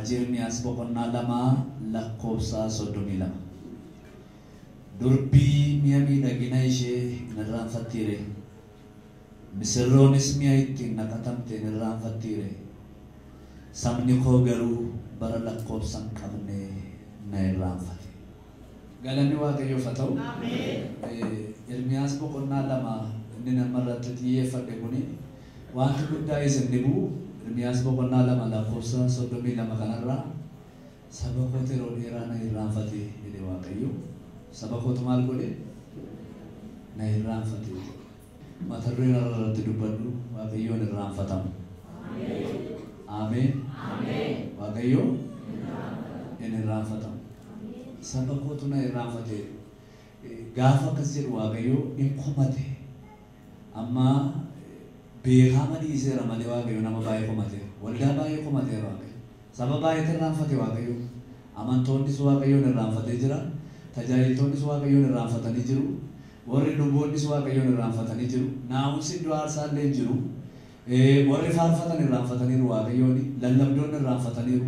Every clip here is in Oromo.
Raajii Ermiyaas boqonnaa 2 lakkoofsa 32. Durbii mi'a miidhagina ishee hin irraanfattiire. Misirroonis mi'a ittiin naqatamte hin irraanfattiire. Sabni koo garuu bara lakkoofsa hin qabne na irraanfate. Galanni Waaqayyoof haa ta'u. Ermiyaas boqonnaa 2 inni nama irratti xiyyeeffadhe kuni wanti guddaa isin dhibu Ermiyaas boqonnaa 2 lakkoofsa 32 kanarraa saba kootu yeroo dheeraa na irraanfate jedhe Waaqayyo. Saba kootu maal godhe? Na irraanfate. Mata dureen irratti dubbadhu Waaqayyoon irraanfatamu. Ameen. Waaqayyo hin irraanfatamu. Saba kootu na irraanfate. Gaafa akkas jedhu Waaqayyo hin komate. Amma beekama dhiiseera malee Waaqayyo nama baay'ee komate. Waldaa baay'ee komateera Waaqayyo. Saba baay'eetu irraanfate Waaqayyo. Amantoonnis Waaqayyoon irraanfatee jira. Tajaajiltoonnis Waaqayyoon irraanfatanii jiru. Warri luboonnis Waaqayyoon irraanfatanii jiru. Naa'umsi iddoo aarsaa illee hin jiru. Warri faarfatan irraanfataniiru Waaqayyoon. Lallabdoonni irraanfataniiru.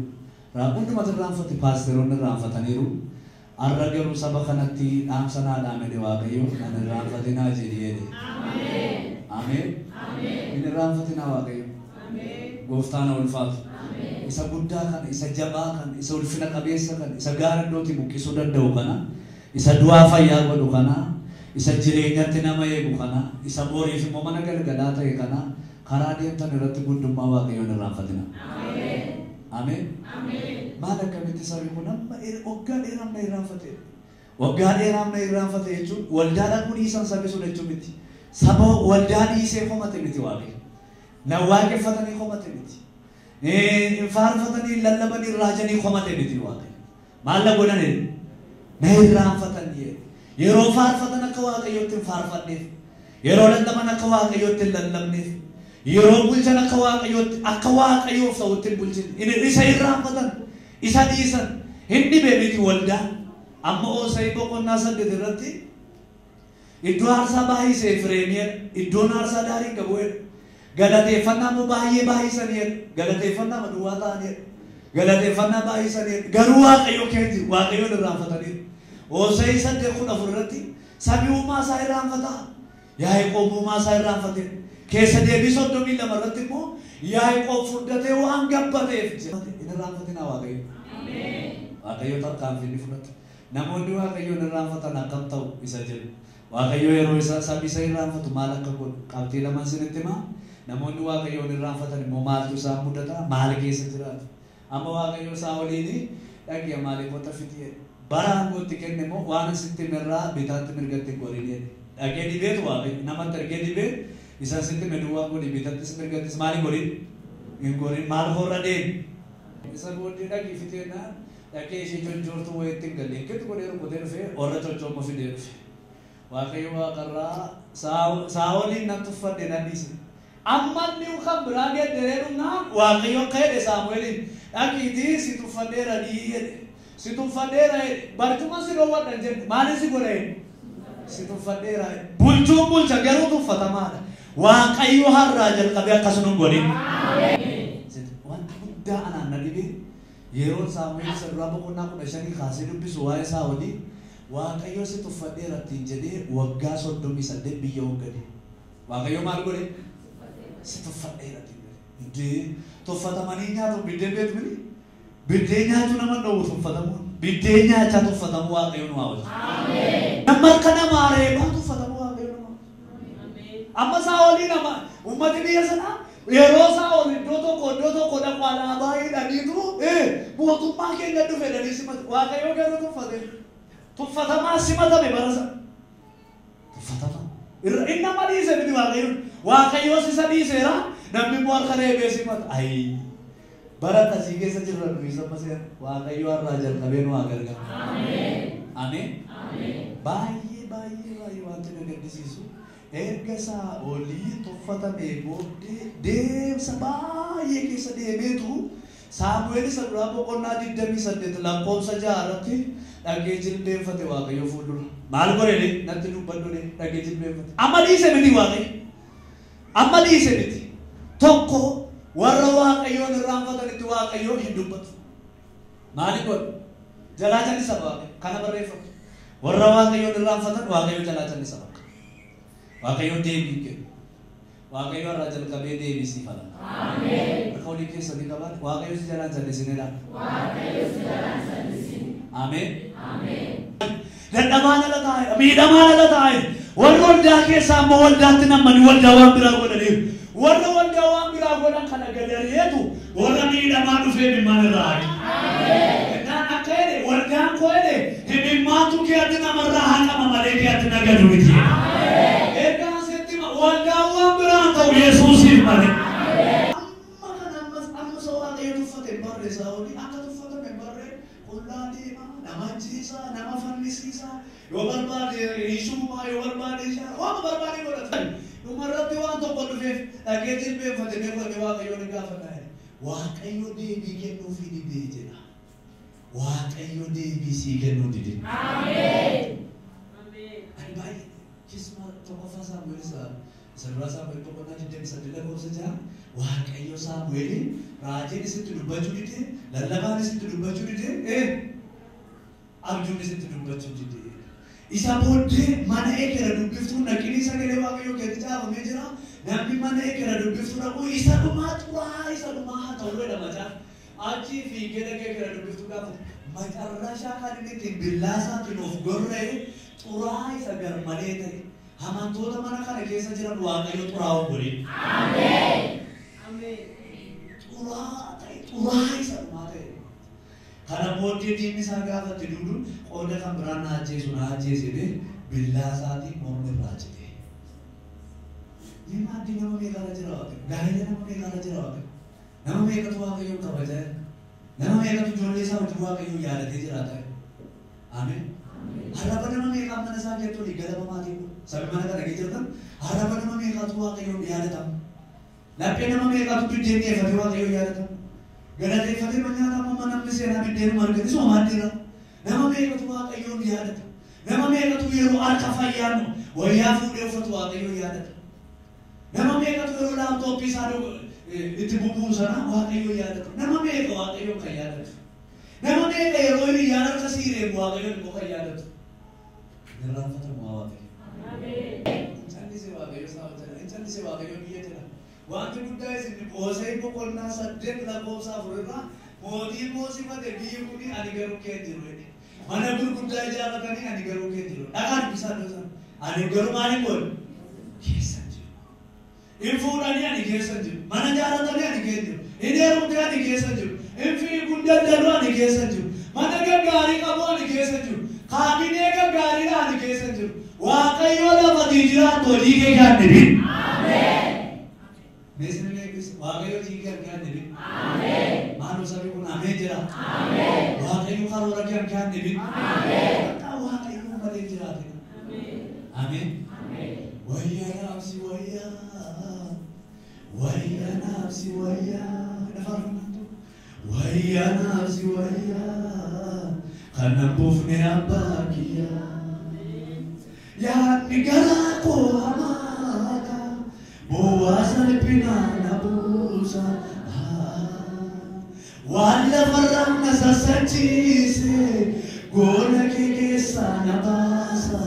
Hundumatu irraanfate, paasteroonni irraanfataniiru. Har'a garuu saba kanatti dhaamsa naa dhaamedhe Waaqayyo nan irraanfatinaa jedhi jedhe. Ameen. Hin irraanfatinaa Waaqayyo. Gooftaan haa ulfaatu. Isa guddaa kana, isa jabaa kana, isa ulfina qabeessa kana, isa gaara iddootti buqqisuu danda'u kana, isa du'aa fayyaa godhu kana, isa jireenyatti nama eegu kana, isa boriif immoo mana galgalaa ta'e kana karaa deemtan irratti guddummaa Waaqayyoon irraanfatina. Ameen. Maal akkamitti sabi kun amma waggaa dheeraaf na irraanfate. Waggaa dheeraaf na irraanfate jechuun waldaa dhaquu dhiisan sabi sun jechuun miti. Saba waldaa dhiisee komate miti Waaqayyo. Na waaqeffatanii komate miti. Hin faarfatanii, lallabanii, raajanii komate miti Waaqayyo. Maal na godhan? Na irraanfatanii. Yeroo faarfatan akka Waaqayyootti hin faarfanneef. Yeroo lallaban akka Waaqayyootti hin lallabneef. Yeroo bulchan akka Waaqayyootti akka Waaqayyoof ta'utti hin bulchine. Isa irraanfatan, isa dhiisan, hin dhibe miti waldaa. Amma Hoosa'ii boqonnaa 8 irratti iddoo aarsaa baay'isee Efreemiidha. Iddoon aarsaa daarii hin qabu jedha. Galateeffannaa immoo baay'ee baay'isaniidha. Galateeffannaa duwwaa ta'aniidha. Galateeffannaa baay'isaniidha. Garuu Waaqayyo keenya Waaqayyoon irraanfataniiru. Hoosa'ii 8:14 irratti sabi uumaa isaa irraanfataa. Yaaqoob uumaa isaa irraanfate. Keessa deebii 32 irratti immoo Yaaqoob furdatee waan gabbateef jedhe. Hin irraanfatinaa Waaqayyo. Waaqayyo tarkaanfii ni fudhata. Namoonni Waaqayyoon irraanfatan akkam ta'u isa jedhu. Waaqayyo yeroo isa sabi isa irraanfatu maal akka godhu qabxii lamaan isinitti himaa. Namoonni Waaqayyoon irraanfatan immoo maaltu isaan mudata? Maal keessa jiraatu? Amma Waaqayyo isaa waliin dhaqi Amaaleqoota fixi jedhe. Bara aangootti kenne immoo waan asitti himerraa bitaatti mirgatti hin gorin jedhe. Dhaqee dibeetu Waaqayyo namatti ergee dibee isa asitti hime duwwaa godhi bitattis mirgattis maal hin gorin? Hin gorin. Maal horra deemi? Isa booddee dhaqi fixeennaan dhaqee ishee cochoortuu wayiitti hin galle. Inkitti godhee rukutee dhufee warra cochoommoo fidee dhufe. Waaqayyo waaqarraa Saa'oliin nan tuffadhe nan dhiise. Amma inni kan biraa geeddaree dhumnaan Waaqayyo akka jedhe Saamu'eeliin dhaqiitii si tuffadheera jedhe. Si tuffadheera jedhe. Barcuma si dhoowwadha hin jenne. Maaliin si godha jedhe? Si tuffadheera jedhe. Bulchuun bulcha garuu tuffatamaadha. Waaqayyo har'aa jalqabee akkasuma hin godhin. Wanti guddaa anaan na dhibe yeroo Saamu'eel isa duraa boqonnaa 15 kaasee dubbisu waa'ee Saa'olii Waaqayyo si tuffadheera ittiin jedhee waggaa 38 biyya hooggane. Waaqayyo maal godhe? Si tuffadheera ittiin jedhe. Tuffatamanii nyaatu biddeen beektu miti? Biddeen nyaachuu nama dhowwu tuffatamuun. Biddeen nyaachaa tuffatamuu Waaqayyo nu haa oolchu. Nama harka namaa reebaa tuffatamuu Waaqayyo nama oolchu. Amma Saa'olii nama uummati biyya sanaa yeroo Saa'ol iddoo tokko dhaqu alaabaa hidhaniitu mootummaa keenya dhufe jedhanii simatu. Waaqayyo garuu tuffate. Tuffatamaa simatame bara sana. Tuffatamaa. Inni nama dhiise miti Waaqayyoon. Waaqayyoos isa dhiiseera. Namni immoo harka reebee simata. Ayi. Bara akkasii keessa jirra nuyi sama seera. Waaqayyo har'aa jalqabee nu haa gargaaru. Ameen. Baay'ee baay'ee baay'ee wanti na gaddisiisu erga Saa'olii tuffatamee booddee deemsa baay'ee keessa deemeetu Saamu'eel isa duraa boqonnaa 28 lakkoofsa 6 irratti dhaqee jilbeenfate Waaqayyo fuuldura. Maal godhe natti dubbadhu dhaqee jilbeenfate. Amma dhiise miti Waaqayyo. Amma dhiise miti. Tokko warra Waaqayyoon irraanfatanitti Waaqayyo hin dubbatu. Maali godhu? Jalaa callisa Waaqayyo. Kana barreeffatu. Warra Waaqayyoon irraanfatan Waaqayyo jalaa callisa bakka. Waaqayyo deebii kennu. Waaqayyo irraa jalqabee deebii siif haa laatu. Harka olii keessanii qabaate Waaqayyo si jalaan callisinedha. Ameen. Dadhabaan ala taa'e, miidhamaan ala taa'e. Warra waldaa keessaa immoo waldaatti nammanii waldaa waan biraa godhaniif. Warra waldaa waan biraa godhan kana gadari'eetu warra miidhamaa dhufee imimmaan irraa haqe. Innaan akka jedhe waldaan koo jedhe imimmaantu keetti namarraa haqama malee keetti nagadu miti. Ergaa asitti waldaan waan biraa ta'u Yesuusiif malee. Amma kana ammas amma isa Waaqayyo tuffate hin barre Saa'olii akka tuffatame hin barre qullaa deema nama ajjeesaa nama fannisiisaa yoo barbaade hiisumaa yoo barbaade ishaa waan barbaade godhata. Dhumarratti waan tokko dhufeef dhagee jilbeenfate mee godhe Waaqayyoon hin gaafadha jedhe. Waaqayyo deebii kennuufii didee jedha. Waaqayyo deebii sii kennuu dide. Ani baay'ee keessumaa tokkoffaa Saamu'eel isa duraa Saamu'eel boqonnaa 28 lakkoofsa 6 Waaqayyo Saamu'eeliin raajiin isitti dubbachuu dide, lallabaan isitti dubbachuu dide, abjuun isitti dubbachuu dide. Isa booddee mana ekera dubbiftuu naqinii sagalee Waaqayyoo keessatti caafamee jira. Namni mana ekera dubbiftuu dhaqu isa dhumaa xuraa isa dhumaa haa ta'u jedha macaafa. Achii fiigee dhaqee ekera dubbiftuu gaafate. Macarrashaa kan inni ittiin billaa isaatiin of gorra'e xuraa isa garmalee ta'e. Amantoota mana kana keessa jiran Waaqayyo xuraa of godhin. Xuraa ta'e, xuraa isa dhumaa ta'e. Kana booddee diinni isaa gaafatti duudu qooda kan biraan na ajjeesu na ajjeese jedhee billaa isaatiin morma irraa cite. Mee maaddii nama meeqarra jira Waaqayyo? Gaa'ela nama meeqarra jira Waaqayyo? Nama meeqatu Waaqayyoon kabajaa jira? Nama meeqatu ijoollee isaa wajjin Waaqayyoon yaadatee jiraata? Ameen. Arraba nama meeqaan mana isaa keessatti olii galama maatii kun? Sabi mana kana keessa jirtan arraba nama meeqatu Waaqayyoon yaadatama? Laphee nama meeqatu biddeen dhiyeeffatee Waaqayyoon yaadatama? Galateeffatee ma nyaatama amma namni seenaa biddeenuma argate isuma maaddiirra. Nama meeqatu Waaqayyoon yaadata? Nama meeqatu yeroo harka fayyaan wayyaa fuudhee uffatu Waaqayyoon yaadata? Nama meeqatu yeroo laaptooppii isaa itti bubu'u sana Waaqayyoon yaadata? Nama meeqa Waaqayyoon kan yaadatu? Nama meeqa yeroo hiriyyaan harka sii reebu Waaqayyoon immoo kan yaadatu? Hin irraanfatamu haa Waaqayyo. Hin callise Waaqayyo isaa hojjeta. Hin callise Waaqayyo biyya jedha. Wanti guddaa isin Hosee boqonnaa 8 lakkoofsa 4 irraa mootii moosifate biyyi kuni ani garuu kee jiru jedhe. Mana gurguddaa ijaarratanii ani garuu kee jiru. Dhagaa dubbisaa iddoo sana. Ani garuu maaliin godhu? Keessa jiru. Hin fuudhanii ani keessa jiru. Mana ijaarratanii ani keessa jiru. Hin heerumtee ani keessa jiru. Hin fiiguun daldaluu ani keessa jiru. Mana gaggaarii qabu ani keessa jiru. Kaabinee gaggaariidha ani keessa jiru. Waaqayyo lafatii jiraattu hojii kee kan dhibin. Meesni eebbisa. Waaqayyo hojii kee kan dhibin. Maaloo sabi kun ameen jedha. Waaqayyo karoora kee kan dhibin. Bakka Waaqayyo malee jiraatina. Ameen. Wayya naafsi wayya. Wayya naafsi wayya. Nafaarfannaa Wayya naafsi wayya. Kana buufne abbaa kiyya. Yaadni garaa koo hamaadha. Bu'aa salphinaa na buusa. Waan lafarraa na sassachiise gola kee keessaa na baasa.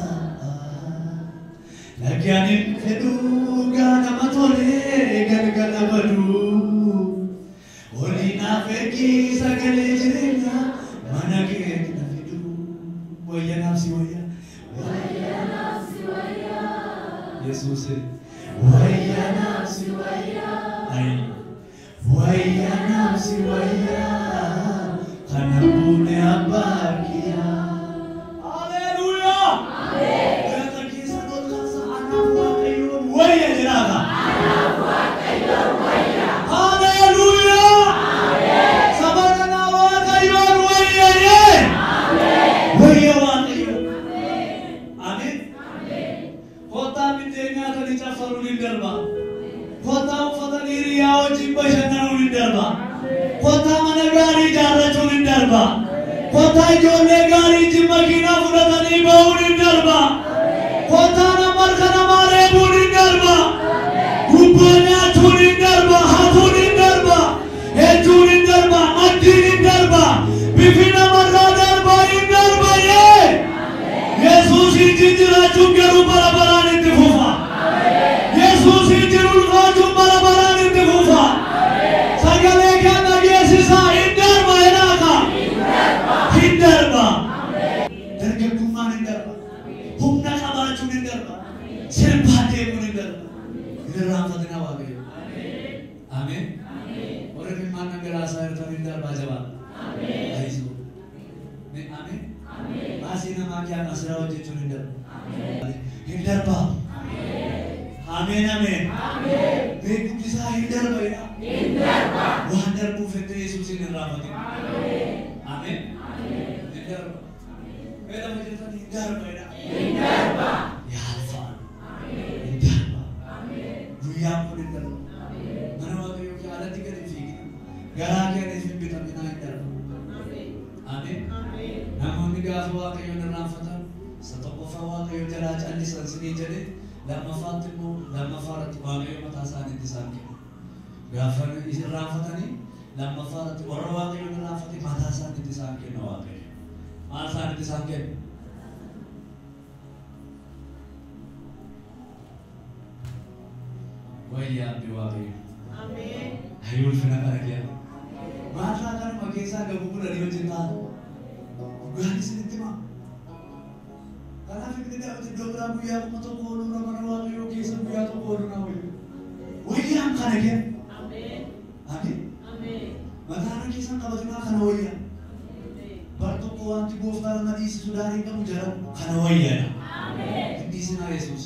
Laggeen hin fedhuu ganama tolee galgala baduu. Olii naaf ergii sagalee jireenyaa mana keetti na fiduu. Wayya naafsi wayya. Yesuus. Wayya naafsi wayya. Ayi. Wayya naafsi wayya. Kana buune abbaa kiyya. Haleluuyaa. Galata keessa ol kaasa anaaf Waaqayyoon wayya jiraata. Haleluuyaa. Saba kanaa Waaqayyoon wayya jee. Wayya Waaqayyo. Ameen. Kottaa biddeen nyaatanii caffaruun hin darba. Kottaa uffatanii hiriyaa wajjin bashannanuun hin darba. Kottaa mana gaarii ijaarrachuun hin darba. Kottaa ijoollee gaarii wajjin makiinaa fudhatanii ba'uun hin darba. Kottaa nama harka namaa reebuun hin darba. Gubboo nyaachuun hin darba. Hatuun hin darba. Hechuun hin darba. Maddiin hin darba. Bifi kee asirraa hojjechuun hin darbu. Hin darbaa. Ameen ameen. Beekumsi isaa hin darba jedha. Waan darbuuf itti Yesuus hin irraanfatin. Ameen. Hin darba. Mee lafa jirtan hin darba jedha. Yaalfaan. Hin darba. Guyyaan kun hin darba. Mana Waaqayyoo kee alatti gadi hin fiigin. Garaa kee hin bitaminaa hin darba. Ameen. Namoonni gaafa Waaqayyoon irraanfatan isa tokkoffaa Waaqayyo jalaa callisan sinii jedhe lammaffaatti immoo lammaffaa irratti Waaqayyo mataa isaaniitti isaan kenna. Gaafa irraanfatanii lammaffaa irratti warra Waaqayyoon irraanfate mataa isaaniitti isaan kenna Waaqayyo. Maal isaaniitti isaan kenna? Wayyaa abbi Waaqayyo. Hayyuu ulfina kana kee. Maataa kanuma keessaa gabu bulanii wajjin ta'an. Dhugaan isinitti himaa. Kanaaf inni Daawit iddoo biraa guyyaa 1000 ooluurra mana Waaqayyoo keessa guyyaa tokko ooluu naa wayya. Wayyaan kana kee. Ameen. Mataa keessan qabatinaa kana wayyaa. Bar tokko wanti gooftaa nama dhiisisu daarii qabu jara kana wayyaadha. Hin dhiisinaa Yesuus.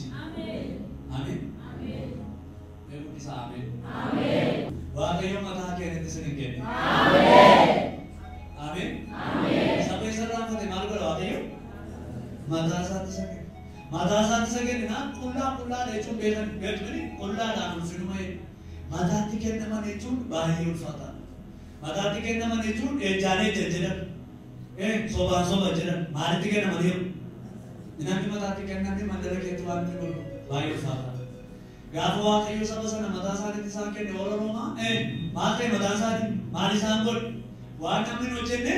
Ameen. Eeguun isaa ameen. Waaqayyo mataa keenyatti isin hin kenne. Ameen. Saba isa irraanfate maal godha Waaqayyo? Mataa isaatti isa kenne. Mataa isaatti isa kenne naan qullaa qullaadha jechuun beekan beekmini qullaadhaan ulfinuma jedhu. Mataatti kennaman jechuun baay'ee ulfaataadha. Mataatti kennaman jechuun ejjaan ejja jedhan. Sobaan soba jedhan. Maalitti kennamaniiru? Namni mataatti kenname mandara keetti waan inni godhu baay'ee ulfaataadha. Gaafa Waaqayyo saba sana mataa isaaniitti isaan kenne warra Roomaa maal ta'e mataan isaanii maal isaan godhe? Waan namni hin hojjenne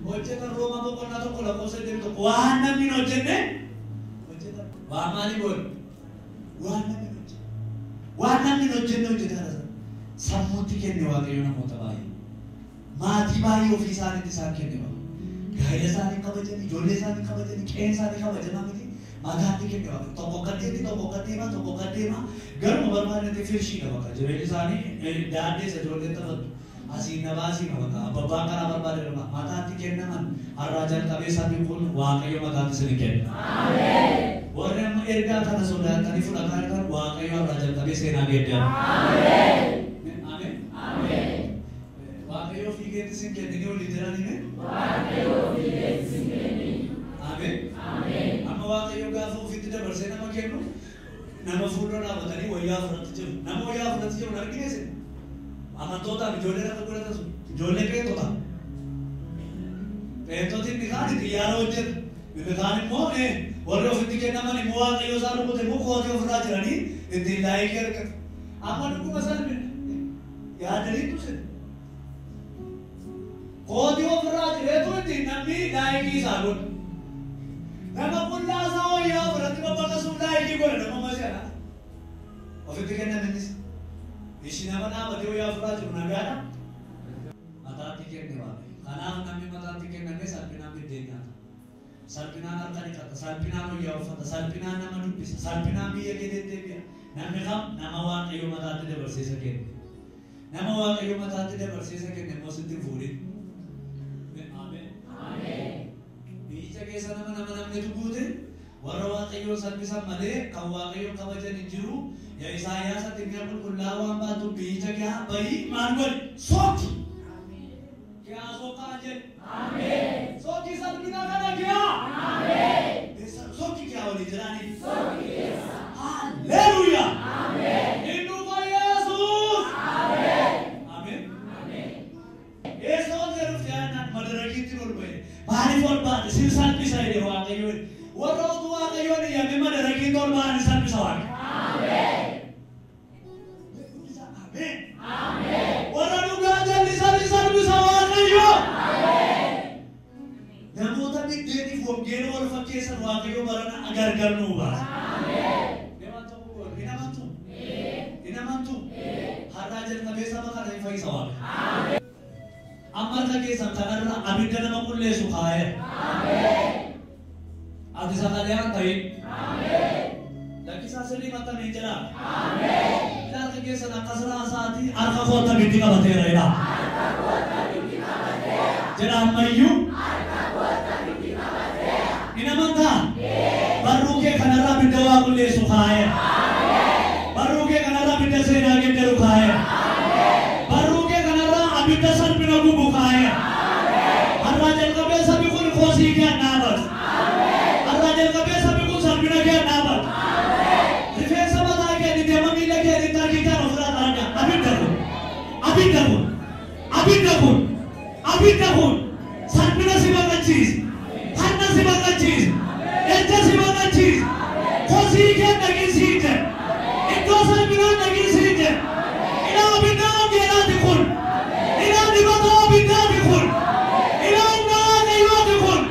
hojjetan. Roomaa boqonnaa 1 lakkoofsa 21 waan namni hin hojjenne hojjetan. Waan maalii godhe? Waan namni hin hojjenne. Waan namni hin hojjenne hojjetan. Sammuutti kenne Waaqayyo namoota baay'ee. Maatii baay'ee ofii isaaniitti isaan kenne ba'a. Gaa'ela isaanii kabajan, ijoollee isaanii kabajan, qe'ee isaanii kabajamaa miti. Mataatti kenne Waaqayyo. Tokko kan deemi, tokko kan deema, tokko kan deema. Garuma barbaadetti firshii qaba. Jireenyi isaanii daandii isa ijoolleen taphattu. Asiin na baasii qaba. Abbaan karaa barbaade qaba. Mataatti kennaman har'aa jalqabee sabni kun Waaqayyo mataatti isin kenna. Warri amma ergaa kana sodaatanii fudhataa jirtan Waaqayyo har'aa jalqabee seenaa geeddara. Ameen. Waaqayyo ofii keetti isin kennini olii jiranii mee? Ameen. Amma Waaqayyo gaafa ofitti dabarsee nama kennu nama fuuldura dhaabbatanii wayyaa ofirratti jiru. Nama wayyaa ofirratti jiru argine isin. Amantootaaf ijoollee lafa godhatan sun ijoollee qeexota. Qeexoti inni kaan xiyyaara hojjetu. Inni kaan immoo warri ofitti kennaman immoo Waaqayyo isaan rukute immoo kootii ofirraa jiranii ittiin laayikii argatu. Amma dhuguma san yaadaniitu sin. Kootii ofirraa jireetu ittiin namni laayikii isaa godhu. Nama qullaa isaa wayyaa ofirratti babbaqasuuf laayikii godha nama masi'ana. Ofitti kennaminis. Ishi nama dhaabatee wayyaa ofirraa jiru nagaadha. Mataatti kenne Waaqayyo. Kanaaf namni mataatti kenname salphinaan biddeen nyaata. Salphinaan harka dhiqata, salphinaan wayyaa uffata, salphinaan nama dubbisa, salphinaan biyya kee deddeebi'a. Namni kam nama Waaqayyo mataatti dabarsee isa kenne. Nama Waaqayyo mataatti dabarsee isa kenne immoo sitti hin fuudhin. Ameen. Biyyicha keessa nama nama namnitu guute warra Waaqayyoon salphisan malee kan Waaqayyoon kabajan hin jiru. Yaa Isaayyaas ati mi'a qulqullaa'aa waan baatu biyyicha kee bahii maal godhi? Sooki! Kiyaa sookaa jedhe. Sooki salphina kana kiyaa. Sooki kiyaa walii jiraanii. Haleluuyaa! Inni dhufa Yesuus! Ameen. Eessa ol jedhuuf yaadnaan madarakiitti ol ba'e. Maaliif ol baate? Sin salphisa jedhe Waaqayyoon. Warra utuu Waaqayyoon iyyame madarakiitti ol ba'an salphisa Waaqayyo. Ameen. Warra dhugaa jallisan salphisa Waaqayyo. Namoota biddeeniif wangeela wal fakkeessan Waaqayyo barana gargar nuu baasa. Hin amantuu? Hin amantuu? Har'aa jalqabee saba kana hin fayyisa Waaqayyo. Amma harka keessan kanarra abidda nama qulleessu kaa'eera. Ati sagalee haan ta'in. Lakkisaa sirrii maxxanee jira. Harka keessan akkas raasaatii harka kootti abiddi qabateera jedha. Jedha ammayyuu. qulleessu kaa'eera. Barruu kee kanarraa abidda seenaa geddaru kaa'eera. Barruu kee kanarraa abidda salphina gubu kaa'eera. Har'aa jalqabee sabni kun kosii kee hin dhaabatu. Har'aa jalqabee sabni kun salphina kee hin dhaabatu. Rifeensa mataa keetii deema miila keetii argitan ofirraa xaraga. Abidda kun, abidda kun, abidda kun, abidda kun salphina si baqachiisa. Hanna si baqachiisa. Ejja si baqachiisa. Kosii kee dhagin siin jedhe. Iddoo salphinaa dhagin siin jedhe. Ilaa abidda wangeelaati kun. Ilaa dibata abiddaati kun. Ilaa humna Waaqayyooti kun.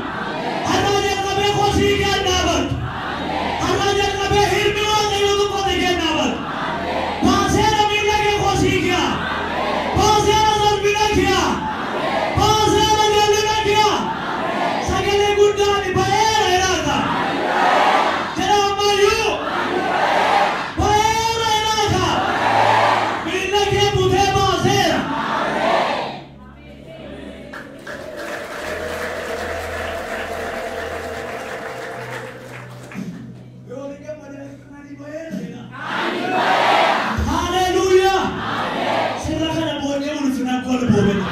Har'aa jalqabee kosii kee hin dhaabatu. Har'aa jalqabee hirmi Waaqayyoo tuffate kee hin dhaabatu. Baaseera miila kee kosii kee. Baaseera salphina kee. Baaseera jal'ina kee. Sagalee guddaan ba'eera ilaaka. Jedha ammayyuu. Ba'eera ilaaka. Miila kee butee baaseera. Yoo ni gammadee ani ba'eera jedha. Haleluuyaa. Sirra kana booddee ulfina golboobedha.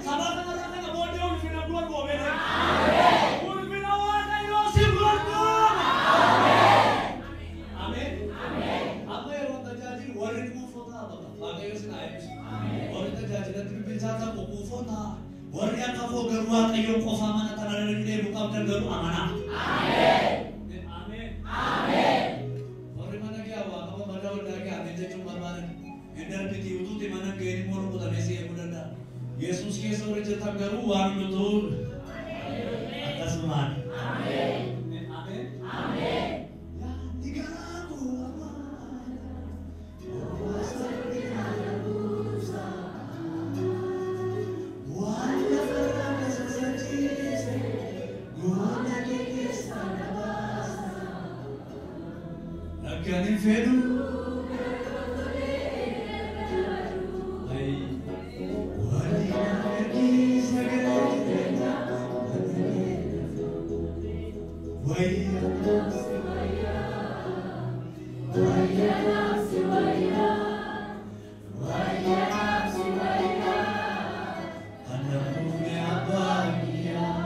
Saba kanarra kana booddee ulfina golboobedha. Ulfina Waaqayyoo si golbooma. Ameen. Amma yeroo tajaajilu warri quufoo ta'a bakka. Waaqayyo sin haa eebbisu. Warri tajaajilatti bilchaatan quufoo ta'a. Warri akka koo garuu Waaqayyoon qofaa mana tanarra deemu qabdan garuu amanaa. Ameen. Warri mana kee waa qaba mana waldaa kee ameen jechuun barbaadan. Hin darbiti utuuti mana ga'een immoo rukutamee si eeguu danda'a. Yesuus keessa warri jirtan garuu waan hundumtuu akkasumaan. Ameen. Yaadni garaa koo amaana. Waan lafarraa na sassachiise, goota kee keessaa na baasa. Akkan hin fedhu. Ai, waliin argii sagalee jireenyaa mana kee wayya ana tume abbaa kiyyaa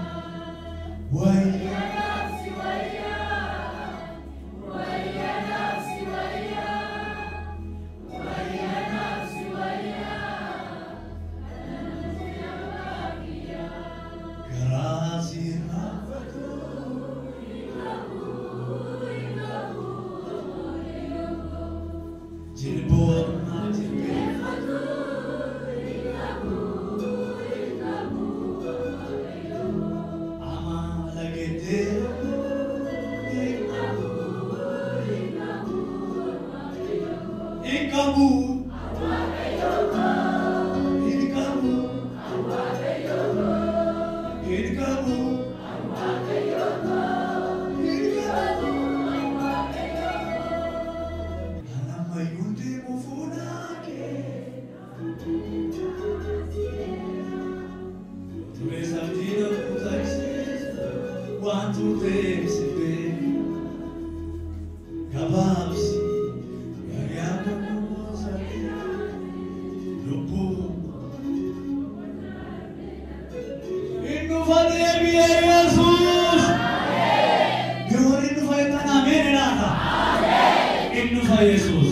wayya. Garaa si irraanfatu. Jilboota jilbeeffatu. Amala geeddaru. Hin qabu. Hin qabu. Hin qabu. Hin qabu. Anammayyuu deemu fuula kee. Ture sabdii na kutachiisa. Waan turteef si beeku. Gabaabsi guyyaa tokko sadii lubbuu. Inni dhufa deebi'ee Yesuus. Yoo warri dhufa jettan ameen ilaata. Inni dhufa Yesuus.